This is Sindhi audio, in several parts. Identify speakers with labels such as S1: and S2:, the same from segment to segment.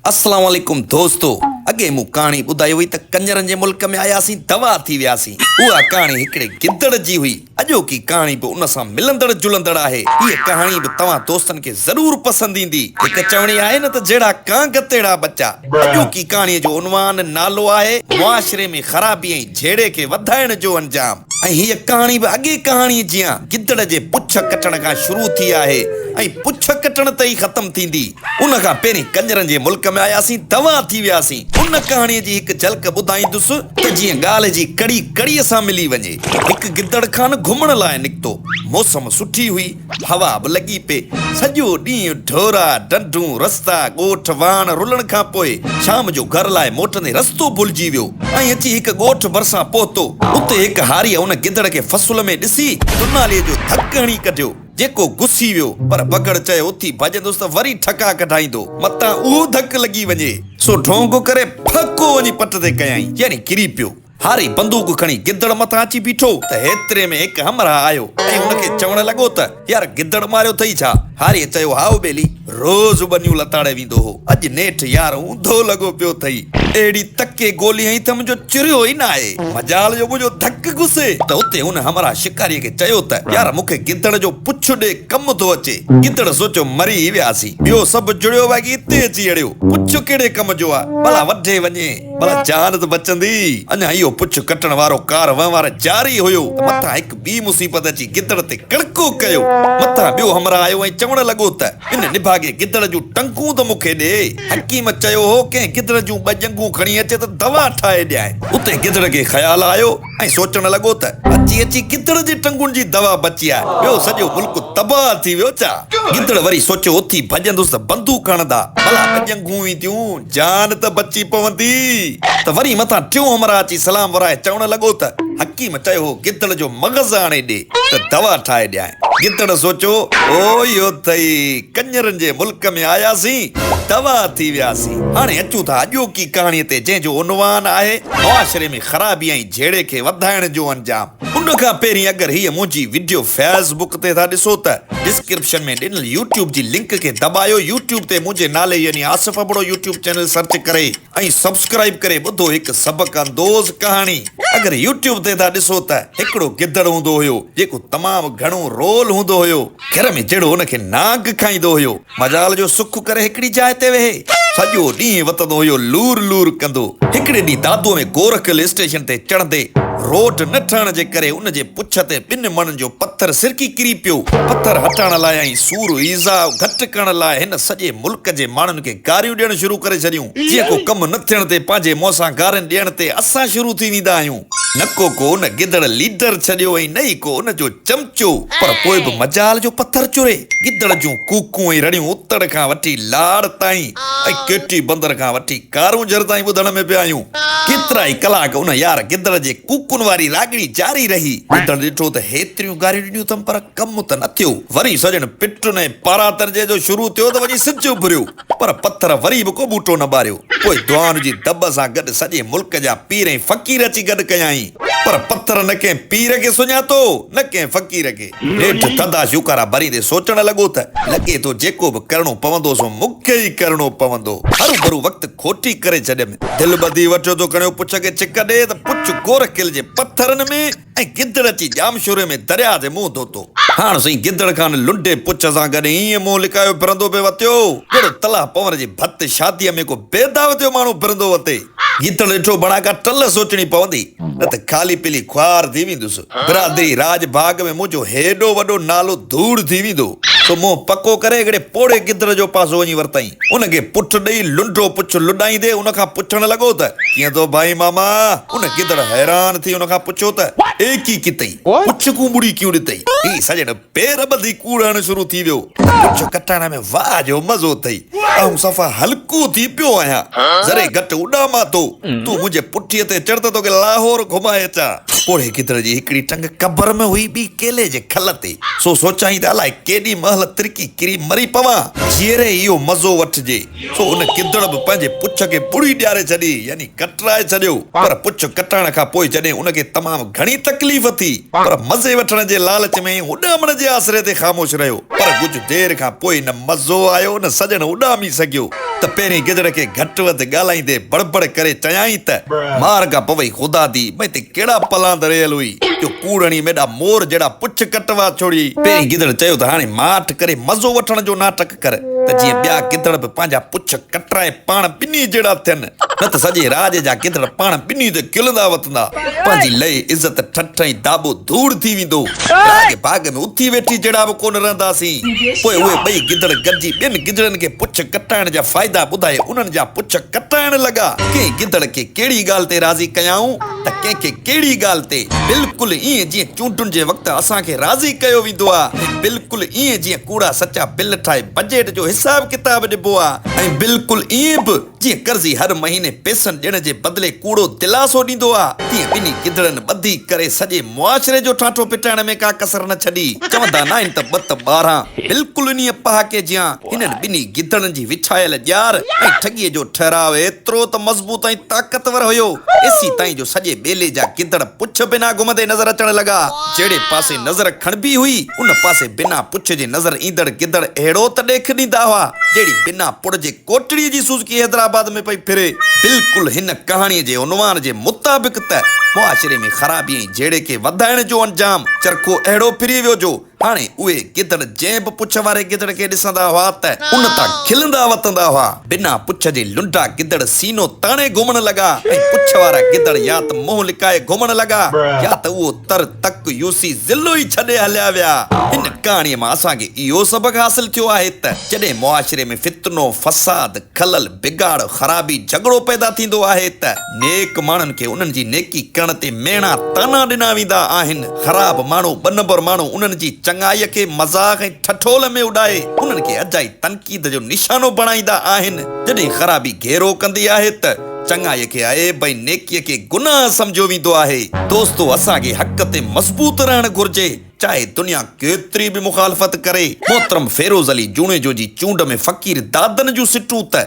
S1: السلام عليڪم دوستو اڳي مون ڪهاڻي ٻڌائي هئي ته ڪڃرن جي ملڪ ۾ آياسين دوا ٿي وياسين اها ڪهاڻي هڪڙي گدڙ جي هئي اڄوڪي ڪهاڻي به ان سان ملندڙ جلندڙ آهي هيء ڪهاڻي به توهان دوستن کي ضرور پسند ايندي هڪ چوڻي آهي نه ته جهڙا ڪانگ تهڙا ٻچا اڄوڪي ڪهاڻي جو عنوان نالو آهي معاشري ۾ خرابي ۽ جهيڙي کي وڌائڻ جو انجام ۽ هيء ڪهاڻي به اڳي ڪهاڻي جيان گدڙ جي پڇ ڪٽڻ کان شروع ٿي آهي ۽ پڇ ڪٽڻ تي ئي ختم ٿيندي. ان کان پهرين ڪڃرن جي ملڪ ۾ آياسين، دوا ٿي وياسين. ان ڪهاڻيء جي هڪ جهلڪ ٻڌائيندس ته جيئن ڳالهه جي ڪڙي ڪڙيء سان ملي وڃي. هڪ گدڙ خان گهمڻ لاء نڪتو. موسم سٺي هئي، هوا به لڳي پئي. سڄو ڏينهن ڍورا، ڍنڍون، رستا، ڳوٺ، واهڻ رلڻ کان پوء شام جو گهر لاء موٽندي رستو ڀلجي ويو ۽ اچي هڪ ڳوٺ ڀرسان پهتو. اتي هڪ هاريء ان گدڙ کي فصل ۾ ڏسي دناليء جو ڌڪ هڻي ڪڍيو. جيڪو گسي ويو، پر بگهڙ چيو اٿي ڀڄندس ته وري ٺڪا ڪڍائيندو، متان اهو ڌڪ لڳي وڃي. سو ڍونگ ڪري ڦهڪو وڃي پٽ تي ڪيائين، يعني ڪري پيو. هاري بندوق کڻي گدڙ مٿان اچي بيٺو ته هيتري ۾ هڪ همراهه آيو ۽ هن کي چوڻ لڳو ته، يار گدڙ ماريو اٿئي ڇا؟ هاريء چيو هائو ٻيلي، روز ٻنيون لتاڙي ويندو هو، اڄ نيٺ يار اونڌو لڳو پيو اٿئي. اهڙي تڪي گولي هنئي اٿم جو چريو ئي ناهي. مجال جو منهنجو ڌڪ گسي ته اتي ان همراهه شڪاريء کي چيو ته، يار مون کي گدڙ جو پڇ ڏي ڪم ٿو اچي. گدڙ سوچيو مري ئي وياسين. ٻيو سڀ جڙيو واڳي اتي اچي اڙيو. پڇ ڪهڙي ڪم جو آ. ڀلا وڍي وڃي. ڀلا جان ته بچندي. اڃا اهو پڇ ڪٽڻ وارو ڪار وهنوار جاري هيو ته مٿان هڪ ٻي مصيبت اچي گدڙ تي ڪڙڪو ڪيو. مٿان ٻيو همراهه آيو ۽ چوڻ لڳو ته، ان نڀاڳي گدڙ جون ٽنگون ته مون کي ڏي. حڪيم چيو هو، ڪنهن گدڙ جون ٻه ڄنگهون کڻي اچي ته دوا ٺاهي ڏيانء. اتي گدڙ کي خيال آيو ۽ سوچڻ لڳو ته، اچي اچي گدڙ جي ٽنگن جي دوا بچي آهي، ٻيو سڄو ملڪ تباهه ٿي ويو ڇا؟ گدڙ وري سوچيو، اٿي ڀڄندس ته بندوق هڻندا، ڀلا ٻه ڄنگهون وينديون، جان ته بچي پوندي. ته وري مٿان ٽيون همراهه اچي سلام ورائي چوڻ لڳو ته، حڪيم چيو هو، گدڙ جو مغز آڻي ڏي ته دوا ٺاهي ڏيانء. گدڙ سوچيو، او اهو اٿئي، ڪڃرن جي ملڪ ۾ آياسين، دوا ٿي وياسين. هاڻي اچون ٿا اڄوڪي ڪهاڻيء تي جنهن جو عنوان آهي، معاشري ۾ خرابي ۽ جهيڙي کي وڌائڻ جو انجام. ان کان پهرين اگر هيء منهنجي وڊيو فيس بڪ تي ٿا ڏسو ته ڊسڪرپشن ۾ ڏنل يوٽيوب جي لنڪ کي دٻايو يوٽيوب تي منهنجي نالي يعني Asif Abro YouTube channel search ڪري ۽ سبسڪرائيب ڪري ٻڌو هڪ سبق اندوز ڪهاڻي اگر يوٽيوب تي ٿا ڏسو ته هڪڙو گدڙ هوندو هيو جيڪو تمام گهڻو رول هوندو هيو گهر ۾ جهڙو ان کي نانگ کائيندو هيو مجال جو سک ڪري هڪڙي جاء تي ويهي سڄو ڏينهن وتندو هيو لور لور ڪندو. هڪڙي ڏينهن دادوء ۾ گورک هل اسٽيشن تي چڙهندي روڊ نه ٺهڻ جي ڪري ان جي پڇ تي ٻن مڻن جو پٿر سرڪي ڪري پيو. پٿر هٽائڻ لاء ۽ سور ايذاء گهٽ ڪرڻ لاء هن سڄي ملڪ جي ماڻهن کي گاريون ڏيڻ شروع ڪري ڇڏيون. جيئن ڪو ڪم نه ٿيڻ تي پنهنجي منهن سان گارين ڏيڻ تي اسان شروع ٿي ويندا آهيون. نه ڪو ڪو ان گدڙ ليڊر ڇڏيو ۽ نه ئي ڪو ان جو چمچو، پر پوء به مجال جو پٿر چري. گدڙ جون ڪوڪون ۽ رڙيون اتڙ کان وٺي لاڙ تائين ۽ ڪيٽي بندر کان وٺي ڪارونجهر تائين ٻڌڻ ۾ پيا آيون. ڪيترائي ڪلاڪ ان يار گدڙ جي ڪوڪن واري راڳڻي جاري رهي. گدڙ ڏٺو ته هيتريون گاريون ڏنيون اٿم پر ڪم ته نه ٿيو. وري سڄڻ پٽن ۽ پاراتن جي جو شروع ٿيو ته وڃي سج اڀريو. پر پٿر وري به ڪو ٻوٽو نه ٻاريو. پوء دعائن جي دٻ سان گڏ سڄي ملڪ جا پير ۽ فقير اچي گڏ ڪيائين. پر پٿر نه ڪنهن پير کي سڃاتو، نه ڪنهن فقير کي. نيٺ ٿڌا شوڪارا ڀريندي سوچڻ لڳو ته، لڳي ٿو جيڪو به ڪرڻو پوندو سو مون کي ئي ڪرڻو پوندو. هروڀرو وقت کوٽي ڪري ڇڏيم. دل ٻڌي وٺيو ٿو کڻيو پڇ کي ڇڪ ڏي ته پڇ گورکيل جي پٿرن ۾. ۽ گدڙ اچي ڄامشوري ۾ درياء تي منهن ڌوتو. هاڻ سائين گدڙ خان لنڊي پڇ سان گڏ ائين منهن لڪايو ڦرندو پئي وتيو، جهڙو تلاء پنور جي ڀت شاديء ۾ ڪو بي دعوتيو ماڻهو ڦرندو وتي. گدڙ ڏٺو بڻا ڪا ٽل سوچڻي پوندي، نه ته خالي پيلي خوار ٿي ويندس. برادري راڄ ڀاڳ ۾ منهنجو هيڏو وڏو نالو ڌوڙ ٿي ويندو. سو منهن پڪو ڪري هڪڙي پوڙهي گدڙ جو پاسو وڃي ورتائين. ان کي پٺ ڏئي لنڊو پڇ لڏائيندي ان کان پڇڻ لڳو ته، ڪيئن ٿو ڀائين ماما؟ ان گدڙ حيران ٿي ان کان پڇيو ته، اي ڪي ڪتئي؟ پڇ ڪون ٻڙي ڪيون ڏتئي؟ هي سڄڻ پير ٻڌي ڪوڙ هڻڻ شروع ٿي ويو ته پڇ ڪٽائڻ ۾ واهه جو مزو اٿئي. آئون صفا هلڪو ٿي پيو آهيان. ذري گهٽ اڏامان ٿو. تون منهنجي پٺيء تي چڙهه ته توکي لاهور گهمائي اچان. پوڙهي گدڙ جي هڪڙي ٽنگ قبر ۾ هئي ٻي ڪيلي جي کل تي. سو سوچيائين ته الائي ڪيڏي مهل ترڪي ڪري مري پوان، جيئري ئي اهو مزو وٺجي. سو ان گدڙ به پنهنجي پڇ کي ٻڙي ڏياري ڇڏي يعني ڪٽرائي ڇڏيو. پر پڇ ڪٽائڻ کان پوء جڏهن ان کي تمام گهڻي تڪليف ٿي، پر مزي وٺڻ جي لالچ ۾ ۽ اڏامڻ جي آسري تي خاموش رهيو. پر ڪجهه دير کان پوء نه مزو آيو نه سڄڻ اڏامي سگهيو ته پهرين گدڙ کي گهٽ وڌ ڳالهائيندي بڙبڙ ڪري چيائين ته، مار کان پوي خدا the, مئي تي ڪهڙا پلاند رهيل هئي جو ڪوڙ هڻي ميڏا مور جهڙا پڇ ڪٽوا ڇوڙيئي. پهرين گدڙ چيو ته هاڻي ماٺ ڪري مزو وٺڻ جو ناٽڪ ڪر ته جيئن ٻيا گدڙ به پنهنجا پڇ ڪٽرائي پاڻ ٻنهي جهڙا ٿين، نه ته سڄي راڄ جا گدڙ پاڻ ٻنهي تي کلندا وتندا. پنهنجي لئي عزت ٺٺ ۽ داٻو ڌوڙ ٿي ويندو. راڳ ڀاڳ ۾ اٿي ويٺي جهڙا به ڪونه رهنداسين. پوء اهي ٻئي گدڙ گڏجي ٻين گدڙن کي پڇ ڪٽائڻ جا فائدا ٻڌائي انهن جا پڇ ڪٽائڻ لڳا. ڪنهن گدڙ کي ڪهڙي ڳالهه تي راضي ڪيائون ته ڪنهن کي ڪهڙي ڳالهه تي. بلڪل ائين جيئن چونڊن جي وقت اسان کي راضي ڪيو ويندو آ ۽ بلڪل ائين جيئن ڪوڙا سچا بل ٺاهي بجيٽ جو حساب ڪتاب ڏبو آ ۽ بلڪل ائين به جيئن قرضي هر مهيني پئسن ڏيڻ جي بدلي ڪوڙو دلاسو ڏيندو آ، تيئن ٻنهي گدڙن ٻڌي ڪري سڄي معاشري جو ٺاٺو ڦٽائڻ ۾ ڪا ڪسر نه ڇڏي. چوندا ناهن ته ٻه ته 12. بلڪل انهيء پهاڪي جيان هنن ٻنهي گدڙن جي وڇايل ڄار ۽ ٺڳيء جو ٺهراء ايترو ته مضبوط ۽ طاقتور هيو، ايسيتائين جو سڄي ٻيلي جا گدڙ پڇ بنا گهمندي نظر اچڻ لڳا. جهڙي پاسي نظر کڻبي هئي، ان پاسي بنا پڇ جي نظر ايندڙ گدڙ اهڙو ته ڏيک ڏيندا هئا، جهڙي بنا پڙ جي ڪوٽڙيء جي سوزڪي حيدرآباد ۾ پئي ڦري. بلڪل هن ڪهاڻيء جي عنوان جي مطابق ته معاشري ۾ خرابي ۽ جهيڙي کي وڌائڻ جو انجام چرخو اهڙو ڦري ويو جو هاڻي اهي گدڙ جنهن به پڇ واري گدڙ کي ڏسندا هئا ته ان تان کلندا وتندا هئا. بنا پڇ جي لنڊا گدڙ سينو تاڻي گهمڻ لڳا ۽ پڇ وارا گدڙ يا ته منهن لڪائي گهمڻ لڳا يا ته اهو تر تڪ يوسي ضلعو ئي ڇڏي هليا ويا. هن ڪهاڻيء مان اسان کي اهو سبق حاصل ٿيو آهي ته جڏهن معاشري ۾ فتنو، فساد، خلل، بگاڙ، خرابي، جهڳڙو پيدا ٿيندو آهي ته نيڪ ماڻهن کي انهن جي نيڪي ڪرڻ تي ميڻا طعنا ڏنا ويندا آهن. خراب ماڻهو، ٻه نمبر ماڻهو انهن جي چڱائيء کي مذاق ۽ ٺٺول ۾ اڏائي انهن کي اجائي تنقيد جو نشانو بڻائيندا آهن. جڏهن خرابي گهيرو ڪندي آهي ته چڱائيء کي عيب ۽ نيڪيء کي گناهه سمجهيو ويندو آهي. دوستو اسان کي حق تي مضبوط رهڻ گهرجي. چاهي دنيا ڪيتري به مخالفت ڪري. محترم فيروز علي جوڻيجو جي چونڊ ۾ فقير دادن جون سٽون ته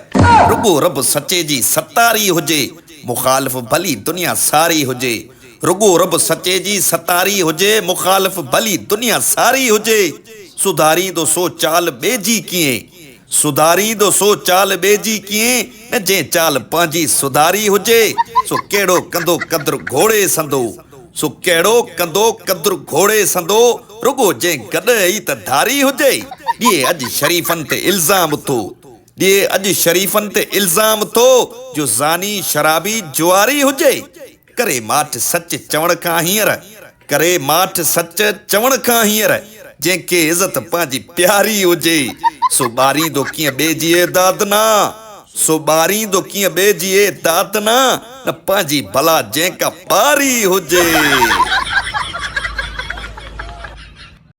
S1: رڳو رب سچي جي ستاري هجي، مخالف ڀلي دنيا ساري هجي. رڳو رب سچي جي ستاري هجي، مخالف ڀلي دنيا ساري هجي. سڌاريندو سو چال ٻئي جي ڪيئن؟ سڌاريندو سو چال ٻئي جي ڪيئن؟ نه جنهن چال پنهنجي سڌاري هجي، سو ڪهڙو ڪندو قدر گهوڙي سندو. سو ڪهڙو ڪندو قدر گهوڙي سندو، رڳو جنهن گڏهه ئي ته ڌاري هجي. ڏئي اڄ شريفن تي الزام ٿو، ڏئي اڄ شريفن تي الزام ٿو، جو زاني، شرابي، جواري هجي. ڪري ماٺ سچ چوڻ کان هينئر، ڪري ماٺ سچ چوڻ کان هينئر، جنهن کي عزت پنهنجي پياري هجي. سو ٻاريندو ڪيئن ٻئي جي اي دادنا. سو ٻاريندو ڪيئن ٻئي جي اي دادنا، نه پنهنجي بلا جنهن ڪا ٻاري هجي.